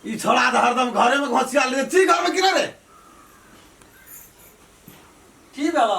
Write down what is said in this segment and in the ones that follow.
ई छोड़ा तऽ हरदम घरे में घोसिया ले छी घर में की रे की भेल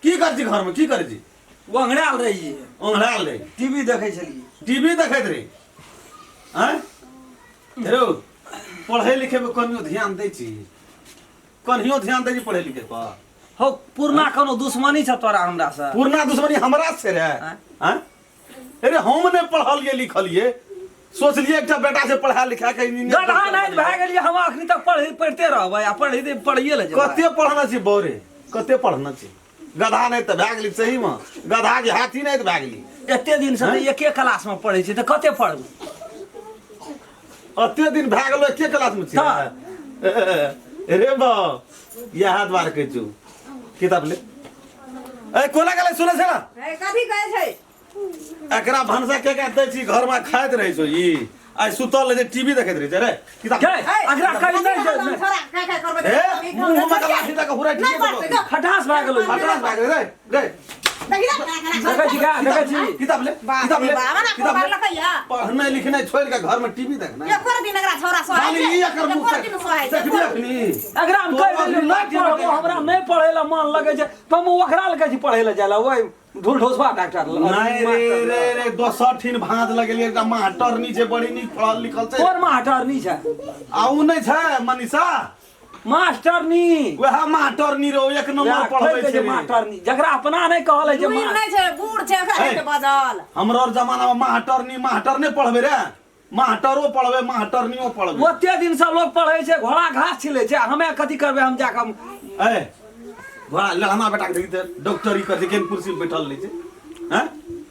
की कर छी घर में की करे छी ओंघरायल रहिए ओंघरायल रही टीवी देखै छलियै टीवी देखैत रही आँय हेरो पढ़ै लिखै में कनियो ध्यान दै छी कनियो ध्यान दै छी पढ़ै लिखै पर हौ पुरना कोनो दुश्मनी छ तोरा हमरा से पुरना दुश्मनी हमरा से रे आँय? आँय अरे हम नहि पढ़लियै लिखलियै सोचलियै एकटा बेटा से पढ़ा लिखा के इंजीनियर गधा नहि भए गेलियै हम अखनी तक पढ़ पढ़िते रहबै आ पढ़िते पढ़िए ले जेबै कते पढ़ना छी बौरे कते पढ़ना छी गधा नहि तऽ भए गेली सहीमे गधा के हाथी नहि तऽ भए गेली एते दिन से तऽ एके क्लास में पढ़ै छी तऽ कते पढ़बै एते दिन भए गेलो एके क्लास में छी तऽ। रे बा इएह दुआरे कहै छौ किताब ले ए कोना गेलै सुनै छै ने ए, कथी कहै छै एकरा भनसा के के दै छी घर में खाइत रहै छौ ई आइ सुतल रहै छै टीवी देखैत रहै छै रे किताब के एकरा कहि नहि जे छोड़ा खाय खाय करबै ए मुंह में के लाठी लगा हुरा नहि पढ़तै जो। खटास भए गेलो खटास भए गेलै रे रे देखी ना केना केना देखै छी का देखै छी किताब ले बाप किताब रे ले बाप, ना किताब ले पढ़लकै या। पढ़नाइ लिखनाइ छोड़ि के घर में टीवी देखना एको दिन एकरा छोड़ा सोहाइ खाली छै ई एकर मुंह एको दिन सोहाइ छै देखबी अखनी एकरा हम कहि देलियै नहि पढ़बो हमरा नहि पढ़ै लए मन लगै छै तऽ हम ओकरा लए कहै छी पढ़ै लए जाय लए ओहि ढोल ढोसबा डॉक्टर लग नहीं रे रे रे दोसर ठिन भाँज लगेलियै एकटा मास्टरनी छै बड़ी नीक पढ़ल लिखल छै कोन मास्टरनी छै आ उ नहि छै मनीषा मास्टरनी वएह मास्टरनी रो एक नंबर पढ़बै छै रे। मास्टरनी जकरा अपना नहि कहल है जे लुरि नहि छै बूढ़ छै ओकरा हे। हेतै बजल हमरो आर जमाना में मास्टरनी मास्टर नहि पढ़बै रे मास्टरो पढ़बै मास्टरनियो पढ़बै ओते दिन से लोग पढ़ै छै घोड़ा घास छिलै छै हमे कथी करबै हम जाकऽ ए घोड़ा लहना बेटा के देखी तऽ डॉक्टरी कर छै केहन कुर्सी पर बैठल रहै छै हैं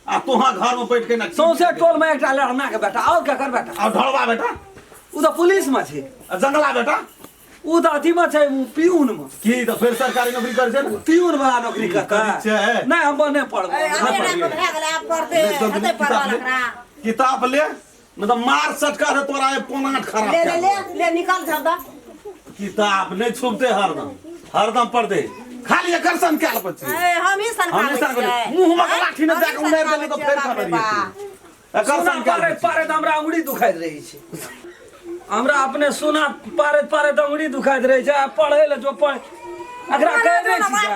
आ तोहाँ घर में बैठ के ना सौंसे टोल में एकटा लहना के बेटा और केकर बेटा आ ढोलवा बेटा उ तऽ पुलिस में छै आ जंगला बेटा उ तऽ अथी में छै उ पियून में की तऽ फेर सरकारी नौकरी करै छै ने पियून वाला नौकरी करतै कथी छै? नहि हम नहि पढ़बै ए, अभी एना भए गेलै आब पढ़तै हेतै पढ़ल एकरा किताब ले मतलब मार सटका से तोरा ये पोनाट खराब ले ले कए ले ले निकाल झब किताब नहीं छुपते हरदम हरदम पढ़ते खाली एकर सन कयल बच्ची ए हम ही सन हम सन मुंह में लाठी न जाके उड़ारि देली तऽ फेर खबर एकर सोना सन कयल पारे पारे तऽ हमरा अंगुरी दुखाइत रहै छै हमरा अपने सोना पारे पारे तऽ अंगुरी दुखाइत रहै छै आ पढ़ै लए जो पढ़ एकरा कहि नहि छी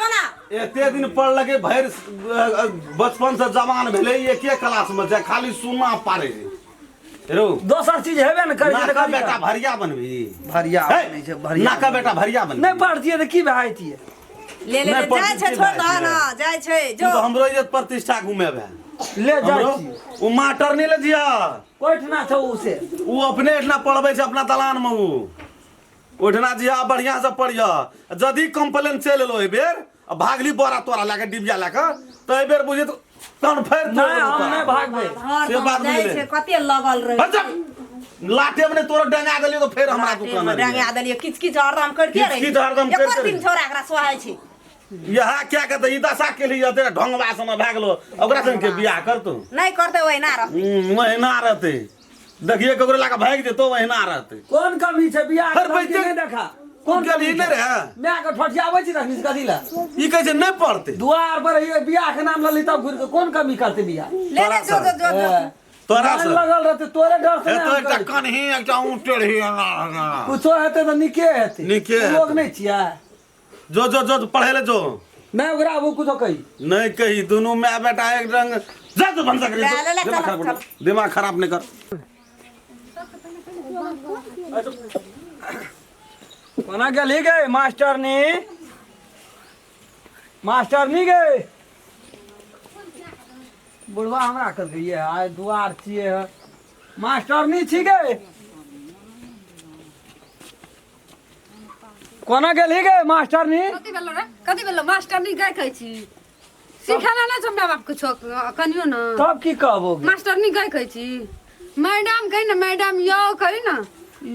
जा। एते दिन पढ़लकै भरि बचपन से जवान भेलै एके क्लास में छै खाली सुना पारे रो दोसर चीज हेबे ने करै छै तऽ नाका कथी बेटा करबै? भरिया बनबी भरिया हे, बनै छै भरिया नाका बेटा भरिया बनबी नहि पढ़तियै तऽ की भए जैतियै ले ले नहि ले पढ़ती जाइ छै की छोड़ भए दह जेतै? ना जाइ छै तू जो तऽ हमरो इज्जत प्रतिष्ठा घुमेबे ले जाइ हमरो छी उ मास्टर नहि ले जिया कोइठना छौ उ से उ अपने एठना पढ़बै छै अपना दलान में उ ओठना जिया बढ़िया से पढ़िया यदि कंप्लेन चलि एलो एहि बेर आ भागली बोरा तोरा लए के डिबिया लए के तऽ एहि बेर बुझी तऽ तहन फेर तोड़ि नहि देबौ हम तोरा। नहि भागबै से बात जाइ बुझले। छै कते लगल रहै हट जा। लाठे में तोरा डंगा देलियो तऽ फेर हमरा तू कहने रहियै। डंगा देलियै किच किच हरदम करिते रहै किच-किच हरदम एको करिते दिन रहै। छोड़ा एकरा सोहाइ छै इएह क्या कहते ई दशा के लिए तेरा ढोंगबा समय भए गेलो ओकरा संग के बियाह कर तू नहि करतै ओहिना रहतै ओहिना रहतै देखिए ककरो लए कऽ भागि जेतो ओहिना रहतै कोन कमी छै बियाह हर के धमकी बैठे- नहि देखा कोन गेलही कमी नहि छै रहै? माय के ठठियाबै छी तखनी से कथी लए ई कहै छै नहि पढ़तै दुआर पर ये बियाह के नाम लली तब घुरि के कोन कमी करतै बियाह ले ले जो जो जो जो ए, तोरा मन से लगल रहतै तोरे डर से ए नहि तो हम एकटा करै छी। कनही एकटा ऊँटेरही एना एना। कुछो हेतै तऽ नीके हेतै नीके हेतै। लोग नहि छियै जो जो जो पढ़े ले जो नहि ओकरा आबू कुछो कही नहीं कही दोनों माय बेटा एक रंग जा तो भनसा करी ले, ले, ले, दिमाग चलो, खराब चलो। नहीं- दिमाग खराब नहीं कर कोना गेली गे मास्टरनी मास्टरनी गे बुढ़वा हमरा कहलकै ये आइ दुआर छियै मास्टरनी छी गे कोना गेलही गे मास्टरनी कथी भेलो रे कथी भेलो मास्टरनी गाय कहै छी सिखेला नहि छौ माय बाप किछो कनियो न तब की कहबो गे? मास्टरनी गाय कहै छी मैडम कही ने मैडम यौ कही ने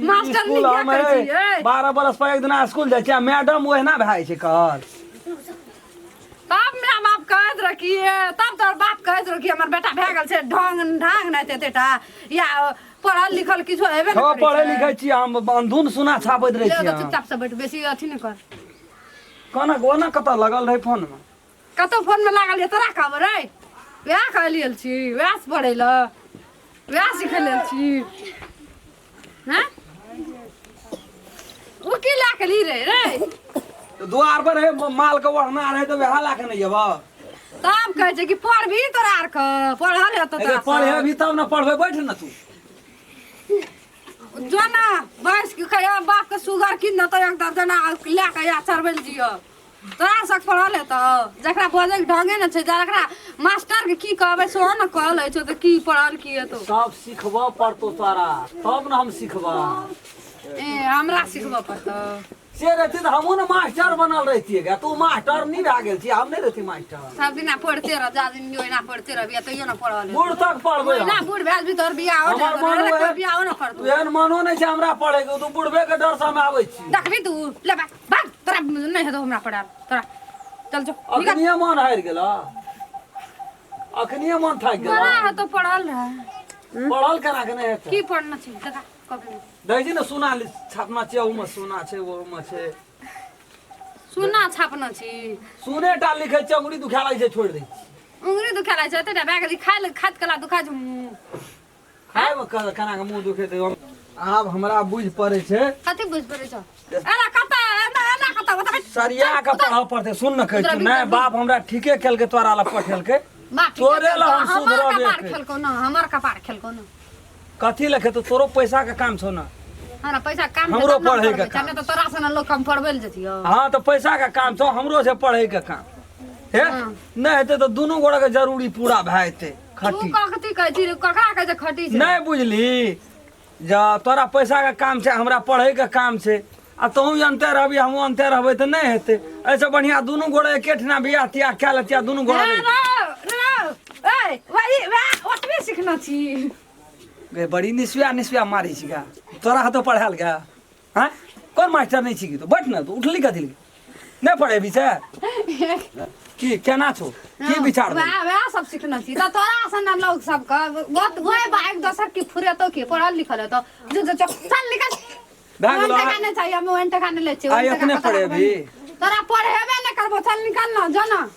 मास्टरनी स्कूल गाय हम कहै छी ए 12 बरस पर एक दिना स्कूल जाइ छी आ मैडम ओहिना भए जाइ छै कहल तब माय बाप कहैत रह कि ए, तब तोहर बाप कहैत रह कि हमर बेटा भए गेल छै ढंग ढांग नहि एतेटा या पढ़ल लिखल किछो हेबे हँ नहि करै पढ़ै छै। लिखै छी हम अंधुन सुना छापैत रहै ले छी तऽ हम। चुपचाप से बैठ बेसी अथी नहि कर कोना कोना कतऽ लगल रहै फोन मे कतौ फोन में लागल ये तोरा खबर अइ वएह कहलियल छी वएह से पढ़ै लए वएह सिखै लेल छी हँ की लए के ली रे रे तऽ दुआर पर हे माल के ओढ़ना रहै तऽ वएह लए के नहि जेबह तब कहै छै कि पढ़बही तोरा आर के पढ़ल हेतौ अरे तोरा पढ़े भी तब ने पढ़बै बैठ ने तू जो ना भैंस के कहियो बाप के सुगर कीन देतौ एक दर्जन आ लए के या चरबै लए जियो तोरा सब पढ़ल हेतौ जकरा बजै के ढंगे ने छै जकरा मास्टर के की कहबै सेहो ने कहल होइ छौ तऽ की पढ़ल की हेतौ सब सिखबऽ पड़तौ तोरा तब ने हम सिखबऽ ए हमरा सिखबऽ पड़तौ से रहती तऽ हमहूँ ने मास्टर बनल रहितियै गे तू मास्टर नहि भए गेल छी हम नहि रहती मास्टर सब दिना पढ़ते रह जा दिन ओहिना पढ़ते रहबी तैयो ने पढ़ल हेतौ। बूढ़ तक पढ़बै हम। ओहिना बूढ़ भए जेबही तोहर बियाह हो हमर मन जाएत बियाहो ने करतौ एहन मनो नहि छै हमरा पढ़ैके तू बुढ़बे के डर से हम आबै छी देखबी तू ले भाग भाग तोरा नहि हेतौ हमरा पढ़ायल तोरा चल जो निकल अखनिये मन हारि गेल अखनिये मन थाकि गेल तोरा हेतौ पढ़ल रहे पढ़ल केना के नहि हेतै की पढ़ना छै देखा कॉपी में दै छी ने सोना छापना छै ओहूमे सोना छै ओहूमे छै सोना छापना छी सोने टा लिखै छै अंगुरी दुखा लागै छै छोड़ि दै छी उंगरी दुखा लागै छै एतेटा भए गेली खाय लए खाइत कला दुखा छै मुँह। खायमे केना के मुँह दुखेतै आब हमरा बुझि पड़ै छै कथी बुझि पड़ै छौ एना कतऽ एना एना कतऽ बताबै सरिया के पढ़ऽ पड़तै सुन ने कहै छी नहि बाप हमरा ठीके केलकै तोरा लए पठेलकै बाप ठीके तोरे लए हम खेलकौ, हमर सुधरबे कपार के। खेलकौ न हमर कपार खेलकौ न कथी लए खेतौ तोरो पैसा के काम छौ ने हमरा पैसा काम छै हमरो तब ने पढ़ै के पढ़बै छै, काम नहि तऽ तोरा सन लोक हम पढ़बै लए जतियौ हाँ तऽ पैसा के काम छौ हमरो छै पढ़ै के काम हे नहि हेतै तऽ दुनू गोड़ा के जरूरी पूरा भए जेतै तू खटी कथी कहै छी रे? ककरा कहै छै खटी छै नहि बुझली जे तोरा पैसा के काम छै हमरा पढ़ै के काम छै आ तोहूँ अन्ते रहबी हमहूँ अन्ते रहबै तऽ नहि हेतै एहिसँ बढ़िआँ दुनू गोड़े एकेठिना बियाह तियाह कए लेतिया दुनू गोड़े रे, रे, ए, वही वएह ओतबे सिखने छी गे बड़ी निसुआ निसुआ मारै छी गा तोरा हाथो पढ़ायल गा हाँ कोन मास्टर नहि छी तू बैठ ने तू उठली कथी लए नहि पढ़ेबी से की केना छौ की विचार भेल? वएह वएह सब सिखने छी तऽ तोरा सन लोग सबके बहुत वएह बाइक दोसर की फुरेतो की पढ़ल लिखल हेतो जो जो जो, चल निकल भए गेलो ओहन टका नहि चाहिए हम ओहन टका नहि लै छियै आइ ओहन अपने टका कतऽ पढ़ेबही? राखबै? तोरा पढ़ेबे नहि करबो चल निकल न जो न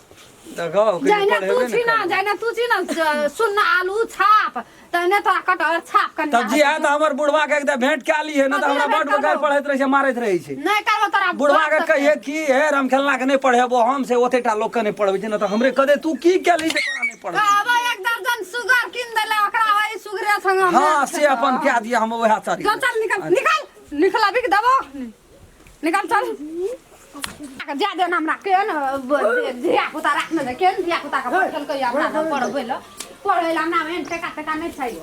देखो जहिना तू छी न जहिना तू छी न सुन्न आलू छाप तहिने तोरा कटहर छाप कनि तब जी है तऽ हमर बुढ़वा के एकदा भेंट कए ली है ना तऽ हमरा बड बेकार पढ़ैत रहै छै मारैत रहै छै नहि करबो तोरा बुढ़वा के कहिए कि हे रामखेलना के नहि पढ़ेबो हम से ओते टा लोक के नहि पढ़बै छै ना तऽ हमरे कह दे तू की केलही जे तोरा नहि पढ़बै कहबो एक दर्जन सुगर कीन देले ओकरा वही सुगरे संग हम हाँ से अपन कए दिया हम वएह चरी चल चल निकल निकल निकल अभी के देबो निकल चल जा दे ना हमरा केहन धिया पुता राखने छै केहन धिया पुता के पठेलकै हमरा न पढ़बै लए पढ़ै लए हमरा एहन टेका टेका नहि चाही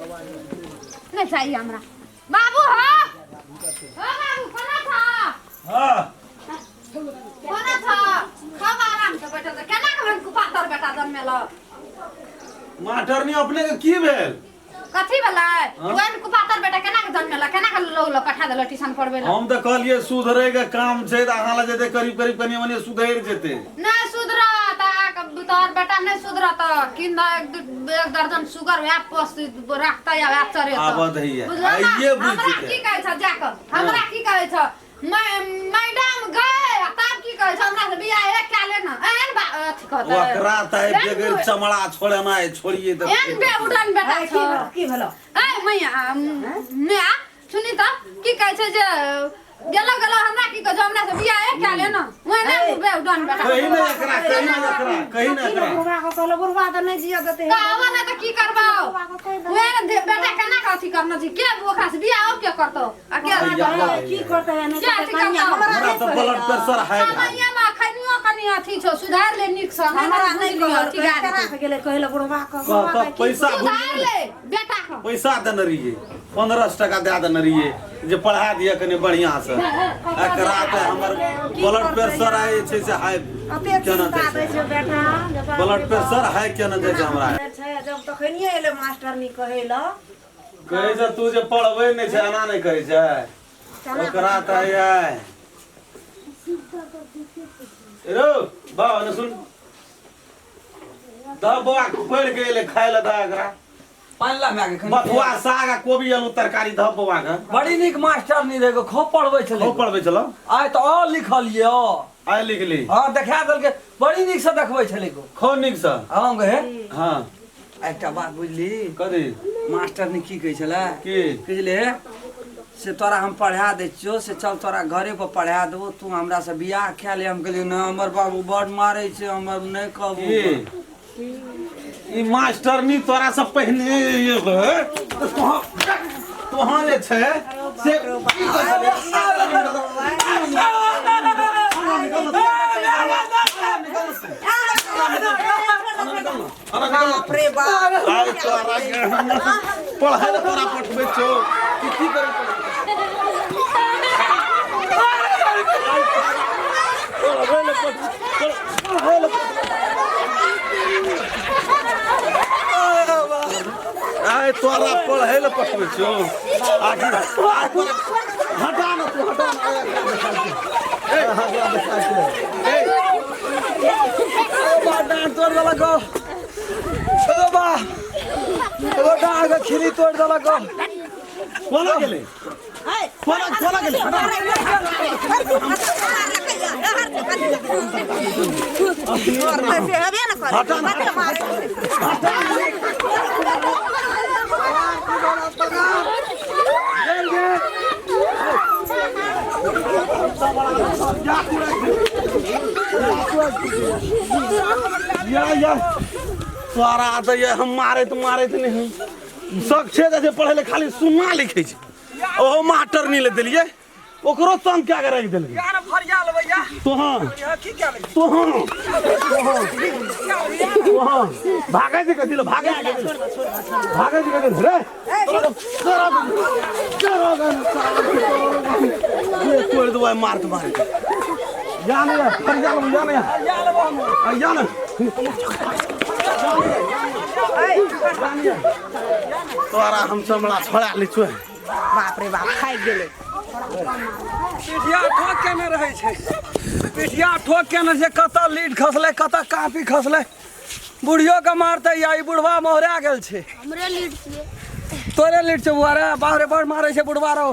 नहि चाही हमरा बाबू हो हो बाबू कोना छ हाँ कोना छ खूब आराम से बैठल छ केना के भेल कुपातर बेटा जन्मेलक मास्टरनी अपने के की भेल कथी भेलै ओहन कुपातर बेटा केना के जन्मेलक केना के लोग लग पठा देलक ट्यूशन पढ़बै लए हम तऽ कहलियै सुधरे के काम छै तऽ अहाँ लग जेतै करीब करीब कनि मनि सुधरि जेतै नहि सुधरत अहाँके तोहर बेटा नहि सुधरत कि न एक एक दर्जन सुगर वएह पोस राखतै आ वएह चरेतै आबऽ दैया। बुझलऽ ने? आइये बुझि हमरा जेतै। की कहै छ जाकऽ हमरा की कहै छ मैडम गए आ तब की कहै छ हमरा से बियाह एक कए ले ना एहन अथी कहतै ओकरा तऽ एहन बगैर चमड़ा छोड़ेनाइ छोड़िए दे एहन बेउडन बेटा की छ भेलो की भेलो ए मैया मैया सुनी तऽ की कहै छै जे गेलो गेलो हमरा की कहै छै हमरा से बियाह एक कए ले ना ओहने बेउडन बेटा कही ने एकरा कही ने एकरा कही ने एकरा बुढ़वा के कहलो बुढ़वा तऽ नहि जियऽ देतै कहबो नहि तऽ की करबौ ओहने बेटा केना के अथी करना छै के ओकरा से बियाह के करतौ आ के की करतै नहि क्या करतै अथी कनिया करतौ? हमरा हमरा नहि तऽ ब्लड कहै प्रेशर हाई भए समये मे अखनियो कनि अथी छौ सुधार ले नीक सँ नहि हमरा तऽ नहि बुझि लिअ, अथी कहलकै भए केना जेतौ। के गेलै कहै लए बुढ़वा के कह बुढ़वा कह के की पैसा सुधार ले बेटा के पैसा देने रहियै 1500 टका दए देने रहियै जे पढ़ा दिअ कनि बढ़िआँ से एकरा तऽ हमर ब्लड प्रेशर आइ छै से हाई अते केना चिंता जाइ दै छै छै बेटा जे बाप ब्लड रे बाप। प्रेशर हाई केना जाइ छै हमरा छै जब तखनिये एलै मास्टरनी कहै लए कहै छै तू जे पढ़बै नहि छै एना नहि कहै छै ओकरा तऽ आइ रौ बाबा ने सुन दह बौआ पढ़ि के एलै खाय लए दह एकरा पानि ला माय के खनि बथुआ साग आ कोबी आलू तरकारी दह बौआ के बड़ी नीक मास्टर नहीं रहे खूब पढ़बै छलै खूब पढ़बै छलौ आइ तऽ अ लिखलियै अ आइ लिखली हँ देखा देलकै बड़ी नीक से देखबै छलै गो खूब नीक से हम गए हँ एकटा बात बुझली कथी मास्टर ने की कहै छलै की बुझले से तोरा हम पढ़ा दै छियौ, से चल तोरा घरे पर पढ़ा देबो, तू हमरा से बियाह कए ले। हम कहलियै नहि, हमर बाबू बड मारै छै, हमर नहि कहबो। ई मास्टरनी तोरा से पहिने तोहाँ जे छै से की कहै बाप रे बाप। आइ तोरा पढ़ाइ लए तोरा पठबै छौ कि की करै पढ़बै लए पढ़बै लए आइ तोरा पढ़ै लए पठबै छौ। आखिर हटा न तू, हटा न। डाँट तोड़ देलक एगो बा, एगो डाँट के खिली तोड़ देलक। कोना गेलै, कोना कोना गेलै? हटा। हटा। या या तोरा तऽ ये हम मारैत मारैत नहि सब छै जे पढ़ै लए खाली सुना लिखै छै। ओहो मास्टर नहि ले देलियै, ओकरो तंग कए के राखि देलकै। तोहाँ तोहाँ तोहाँ भागै छै कथी लए? भागै छै कथी लए? भागै छै कथी लए रे? तोरा तोड़ि देबै मारत मारत। या नहीं फरिया लेबै, या नहीं, या नहीं, तोरा हम चमड़ा छोड़ा लै छियै। बाप रे बाप, खाइ गेलै। पिठिया ठोक केने रहै छै, पिठिया ठोक केने छै। कतऽ लीड खसलै, कतऽ कापी खसलै। बुढ़ियो के मारतै या ई बुढ़वा मोहरा गेल छै। हमरे लीड छियै। तोरे लीड छै बुआ रे? बाप रे, बड़ मारै छै बुढ़वा रौ।